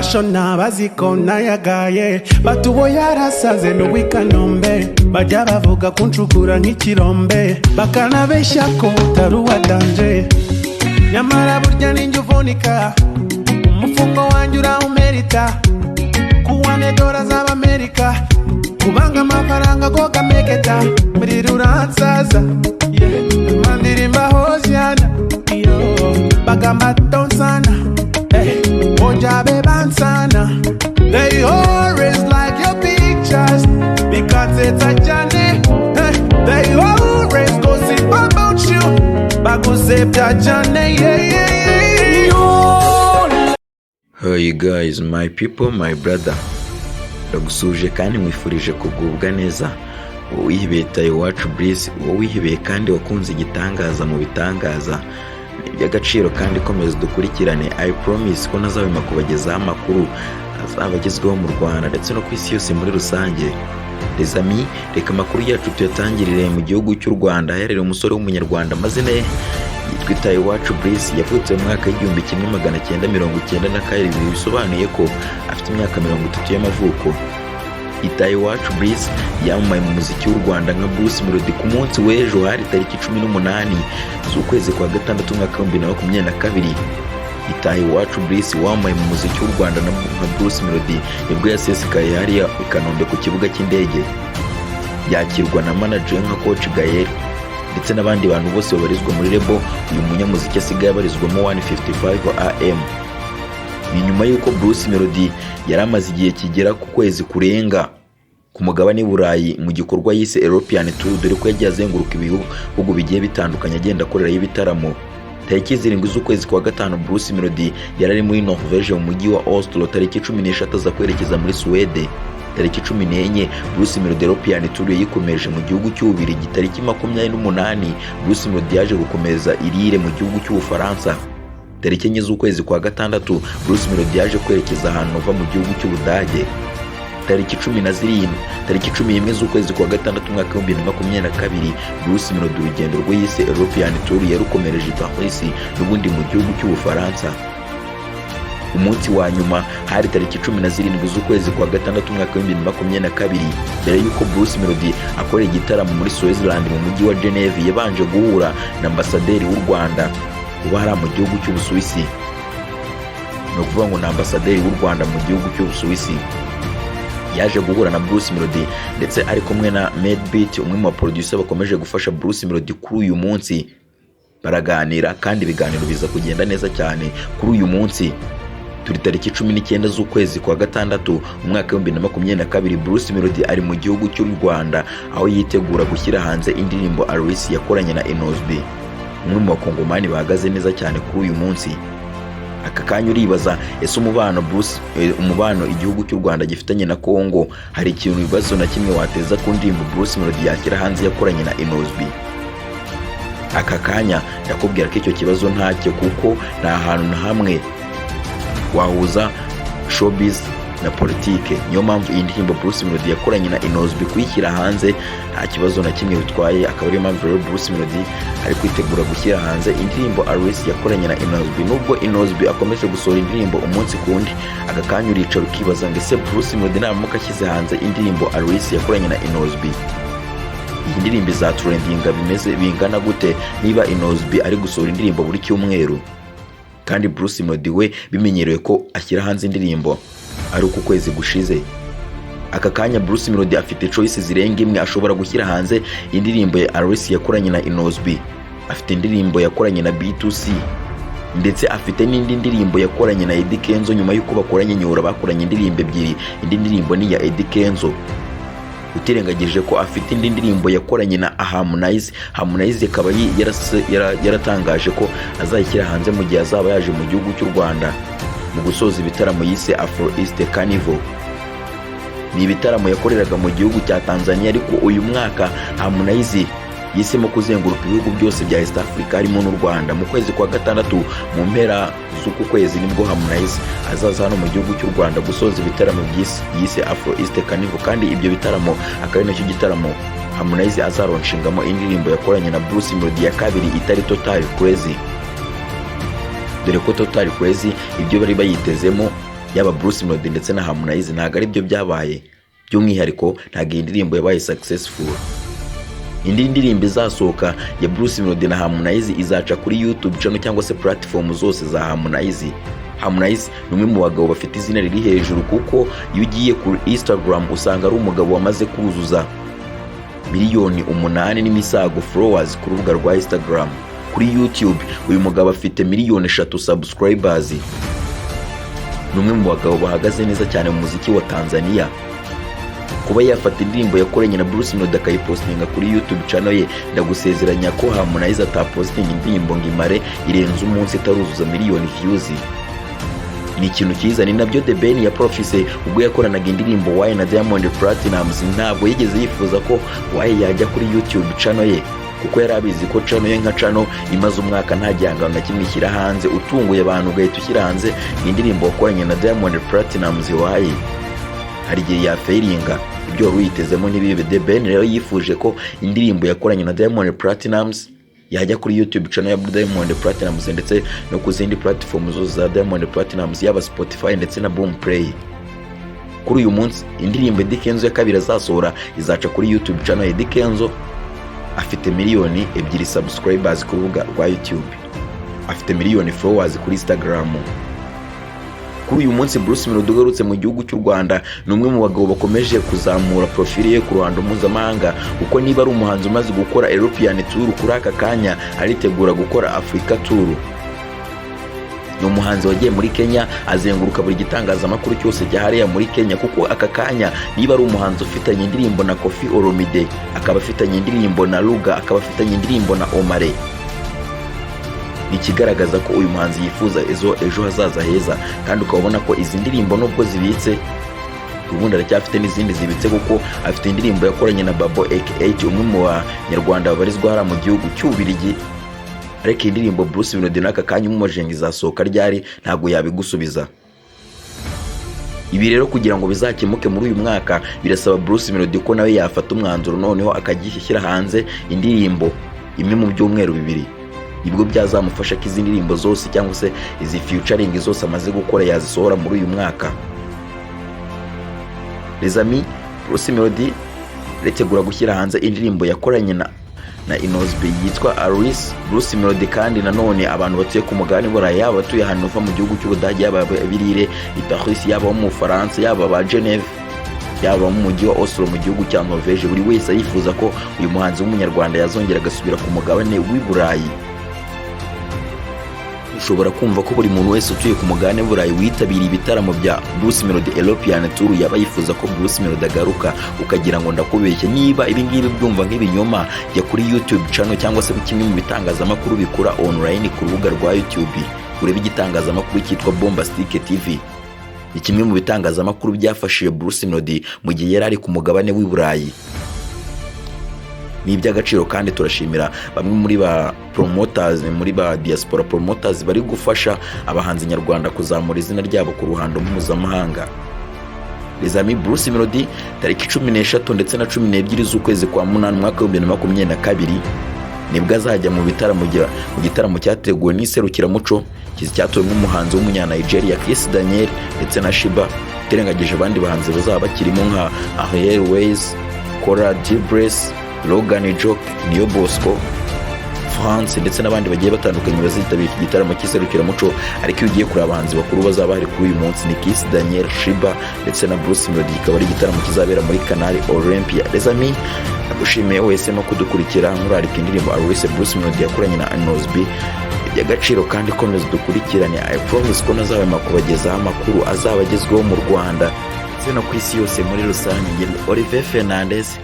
Bashona baziko nayagaye, batubo yarasaze n'uw'i Kanombe. Bajya bavuga kuncukura nk'ikirombe, bakanabeshya ko utari uwa danger. Nyamara burya ninjye uvunika, umufungo wanjye urawumerita. Kuwane dora z'Abamerika, kubanga amafaranga goga meketa muri ruransaza, yeah. Mandirimba hosiana yo bagamba tonsana, eh, ojabe bansana. They always like your pictures because it's a journey, eh. They always gossip about you, bagusebya cyane, yeah. Hey guys, my people, my brother. Ndagusuhuje kandi nkwifurije kugubwa neza. Wowe wihebeye Iwacu Bliss, wowe wihebeye kandi wakunze igitangaza mu bitangaza. Ni iby'agaciro kandi komeza dukurikirane. I promise ko ntazahwema kubagezaho amakuru azaba agezweho mu Rwanda ndetse no ku isi yose muri rusange. Les amis, reka amakuru yacu tuyatangirire mu gihugu cy'u Rwanda, aherereye umusore w'Umunyarwanda, amazina ye yitwa Itahiwacu Bruce. Yavutse mu mwaka w'1997, bisobanuye ko afite imyaka 30 y'amavuko. Itahiwacu Bruce yamamaye mu muziki w'u Rwanda nka Bruce Melody. Ku munsi w'ejo hari tariki 18 z'ukwezi kwa gatandatu, umwaka w'2022, Itahiwacu Bruce wamamaye mu muziki w'u Rwanda nka Bruce Melody nibwo yasesekaye hariya i Kanombe ku kibuga cy'indege, yakirwa na manager nka Coach Gael ndetse n'abandi bantu bose babarizwa muri label uyu munyamuziki asigaye abarizwamo, 155 AM. Ni nyuma y'uko Bruce Melody yari amaze igihe kigera ku kwezi kurenga ku mugabane w'i Burayi mu gikorwa yise European Tour, dore ko yagiye azenguruka ibihugu bigiye bitandukanye agenda akorerayo ibitaramo. Tariki 7 z'ukwezi kwa gatanu, Bruce Melody yari ari muri Norvège mu mujyi wa Oslo. Tariki 13 aza kwerekeza muri Suwede. Tariki 14, Bruce Melody European Tour yayikomeje mu gihugu cy'Ububiligi. Tariki 28, Bruce Melody yaje gukomeza i Lille mu gihugu cy'Ubufaransa. Tariki 4 z'ukwezi kwa gatandatu, Bruce Melody yaje kwerekeza ahantu ava mu gihugu cy'Ubudage. Tariki 17, tariki 11 z'ukwezi kwa gatandatu, umwaka w'2022, Bruce Melody urugendo rwe yise European Tour yarukomereje i Paris, n'ubundi mu gihugu cy'Ubufaransa. Umunsi wa nyuma hari tariki 17 z'ukwezi kwa gatandatu, umwaka w'2022. Mbere y'uko Bruce Melody akorera igitaramo muri Switzerland mu mujyi wa Geneve, yabanje guhura na ambasaderi w'u Rwanda uba hariya mu gihugu cy'Ubusuwisi. Ni ukuvuga ngo ni ambasaderi w'u Rwanda mu gihugu cy'Ubusuwisi yaje guhura na Bruce Melody, ndetse ari kumwe na Madebeat, umwe mu baproducer bakomeje gufasha Bruce Melody kuri uyu munsi. Baraganira kandi ibiganiro biza kugenda neza cyane. Kuri uyu munsi turi tariki 19 z'ukwezi kwa gatandatu, umwaka w'2022, Bruce Melody ari mu gihugu cy'u Rwanda, aho yitegura gushyira hanze indirimbo Alice yakoranye na Innoss'B, umwe mu bakongomani bahagaze neza cyane kuri uyu munsi. Aka kanya uribaza: ese umubano Bruce umubano igihugu cy'u Rwanda gifitanye na Congo, hari ikintu ibibazo na kimwe wateza ku ndirimbo Bruce Melody yashyira hanze yakoranye na Innoss'B? Aka kanya ndakubwira ko icyo kibazo ntacyo, kuko nta hantu na hamwe wahuza showbiz na politike. Niyo mpamvu iyi ndirimbo Bruce Melody yakoranye na Innoss'B kuyishyira hanze nta kibazo na kimwe bitwaye. Akaba ariyo mpamvu rero Bruce Melody ari kwitegura gushyira hanze indirimbo Alice yakoranye na Innoss'B, nubwo Innoss'B akomeje gusohora indirimbo umunsi ku wundi. Aka kanya uricara ukibaza ngo: ese Bruce Melody naramuka ashyize hanze indirimbo Alice yakoranye na Innoss'B, iyi ndirimbo izatrendinga bimeze bingana gute, niba Innoss'B ari gusohora indirimbo buri cyumweru kandi Bruce Melody we bimenyerewe ko ashyira hanze indirimbo ari uko ukwezi gushize? Aka kanya Bruce Melody afite choice zirenga imwe. Ashobora gushyira hanze indirimbo ya Alice yakoranye na Innoss'B, afite indirimbo yakoranye na B2C, ndetse afite n'indi ndirimbo yakoranye na Eddy Kenzo. Nyuma y'uko bakoranye Nyura, bakoranye indirimbo ebyiri, indi ndirimbo ni iya Eddy Kenzo. Utirengagije ko afite indi ndirimbo yakoranye na Harmonize. Harmonize akaba yaratangaje ko azayishyira hanze mu gihe azaba yaje mu gihugu cy'u Rwanda mu gusoza ibitaramo yise Afro East Carnival. Ni ibitaramo yakoreraga mu gihugu cya Tanzania, ariko uyu mwaka Harmonize yisemo kuzenguruka ibihugu byose bya East Africa, harimo n'u Rwanda. Mu kwezi kwa gatandatu, mu mpera z'uku kwezi, nibwo Harmonize azaza hano mu gihugu cy'u Rwanda gusoza ibitaramo yise Afro East Carnival, kandi ibyo bitaramo akaba ari nacyo gitaramo Harmonize azalaunchingamo indirimbo yakoranye na Bruce Melody ya kabiri itari Total Crazy, dore ko Total Crazy ibyo bari bayitezemo Yaba Bruce Melody ndetse na Harmonize, ntabwo ari byo byabaye. By'umwihariko ntabwo iyi ndirimbo yabaye successful. Indi ndirimbo izasohoka ya Bruce Melody na Harmonize izaca kuri YouTube channel cyangwa se platform zose za Harmonize. Harmonize ni umwe mu bagabo bafite izina riri hejuru, kuko iyo ugiye kuri Instagram usanga ari umugabo wamaze kuzuza miliyoni 8 n'imisago followers ku rubuga rwa Instagram. Kuri YouTube uyu mugabo afite miliyoni 3 subscribers. Ni umwe mu bagabo bahagaze neza cyane mu muziki wa Tanzania. Kuba yafata indirimbo yakoranye na Bruce Melody akayipostinga kuri YouTube channel ye, ndagusezeranya ko Harmonize atapostinga indirimbo ngo imare irenze umunsi itaruzuza miliyoni views. Ni ikintu cyiza. Ni nabyo The Ben ya profise ubwo yakoranaga indirimbo Why na Diamond Platnumz. Ntabwo yigeze yifuza ko Why yajya kuri YouTube channel ye, kuko yari abizi ko channel ye nka channel imaze umwaka nta gihangano na kimwe ishyira hanze, utunguye abantu ugahita ushyira hanze indirimbo wakoranye na Diamond Platnumz Why, hari igihe yafailinga, ibyo wari uyitezemo ntibibe. The Ben rero yifuje ko indirimbo yakoranye na Diamond Platnumz yajya kuri YouTube channel ya Diamond Platnumz ndetse no ku zindi platform zose za Diamond Platnumz, yaba Spotify ndetse na Boomplay. Kuri uyu munsi indirimbo Eddy Kenzo ya kabiri azasohora izaca kuri YouTube channel. Eddy Kenzo afite miliyoni 2 subscribers ku rubuga rwa YouTube, afite miliyoni followers kuri Instagram. Kuri uyu munsi Bruce Melody ugarutse mu gihugu cy'u Rwanda ni umwe mu bagabo bakomeje kuzamura profile ye ku ruhando mpuzamahanga, kuko niba ari umuhanzi umaze gukora European Tour, kuri aka kanya aritegura gukora Africa Tour. Ni umuhanzi wagiye muri Kenya, azenguruka buri gitangazamakuru cyose cyahariya muri Kenya, kuko aka kanya niba ari umuhanzi ufitanye indirimbo na Koffi Olomide, akaba afitanye indirimbo na Ruger, akaba afitanye indirimbo na Omah Lay, ni ikigaragaza ko uyu muhanzi yifuza ejo hazaza heza. Kandi ukaba ubona ko izi ndirimbo nubwo zibitse, ubundi aracyafite n'izindi zibitse, kuko afite indirimbo yakoranye na Babo AK8, umwe mu banyarwanda babarizwa hariya mu gihugu cy'Ububiligi. Ariko iyi ndirimbo Bruce Melody n'aka kanya umumajenge izasohoka ryari, ntabwo yabigusubiza. Ibi rero kugira ngo bizakemuke muri uyu mwaka, birasaba Bruce Melody ko nawe yafata umwanzuro noneho akagishyira hanze indirimbo imwe mu byumweru 2. Nibwo byazamufasha ko izi ndirimbo zose cyangwa se izi featuring zose amaze gukora yazisohora muri uyu mwaka. Les amis, Bruce Melody aritegura gushyira hanze indirimbo yakoranye na Innoss'B yitwa Alice. Bruce Melody kandi nanone abantu batuye ku mugabane Burayi, yaba abatuye Hannover mu gihugu cy'Ubudage, yaba abirire i Paris, yaba abo mu Bufaransa, yaba aba Geneve, yaba mu mujyi wa Oslo mu gihugu cya Norvège, buri wese yifuza ko uyu muhanzi w'umunyarwanda yazongera agasubira ku mugabane w'i Burayi. Ushobora kumva ko buri muntu wese utuye ku mugabane w'Uburayi witabiriye ibitaramo bya Bruce Melody European Tour yaba yifuza ko Bruce Melody agaruka, ukagira ngo ndakubeshye. Niba ibi ngibi byumva nk'ibinyoma, jya kuri YouTube channel cyangwa se kimwe mu bitangazamakuru bikora online ku rubuga rwa YouTube, urebe igitangazamakuru cyitwa Bombastic TV. Ni kimwe mu bitangazamakuru byafashije Bruce Melody mu gihe yari ari ku mugabane w'i Burayi. Ni iby'agaciro kandi turashimira bamwe muri ba promoters, muri ba diaspora promoters bari gufasha abahanzi nyarwanda kuzamura izina ryabo ku ruhando mpuzamahanga. Les amis, Bruce Melody tariki 13 ndetse na 12 z'ukwezi kwa munani umwaka wa 2022 nibwo azajya mu bitaramo mu gitaramo cyateguwe n'iserukiramuco cyatuwemo umuhanzi w'umunya-Nigeria Kiss Daniel ndetse na Sheebah, utirengagije abandi bahanzi bazaba bakirimo nka Ariel Wayz, Cora Gibles, Logan Joe, Niyo Bosco, France ndetse n'abandi bagiye batandukanye bazitabira iki gitaramo cy'iserukiramuco. Ariko iyo ugiye kureba abahanzi bakuru bazaba bahari kuri uyu munsi ni Kiss Daniel, Sheebah ndetse na Bruce Melody. Kikaba ari igitaramo kizabera muri Canal Olympia. Les amis, ndagushimiye wese no kudukurikira. Nkurarika indirimbo Alice Bruce Melody yakoranye na Innoss'B, iby'agaciro. Kandi komeza dukurikirane. I promise ko ntazahwema kubagezaho amakuru azaba agezweho mu Rwanda ndetse no ku isi yose muri rusange. Njye Olivier Fernandez.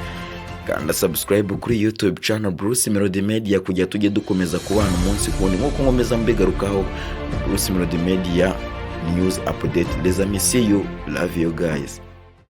Kanda subscribe kuri YouTube channel Bruce Melody Media kugira tujye dukomeza kubana umunsi ku wundi nk'uko nkomeza mbigarukaho. Bruce Melody Media News Update. Les amis, see you, love you guys.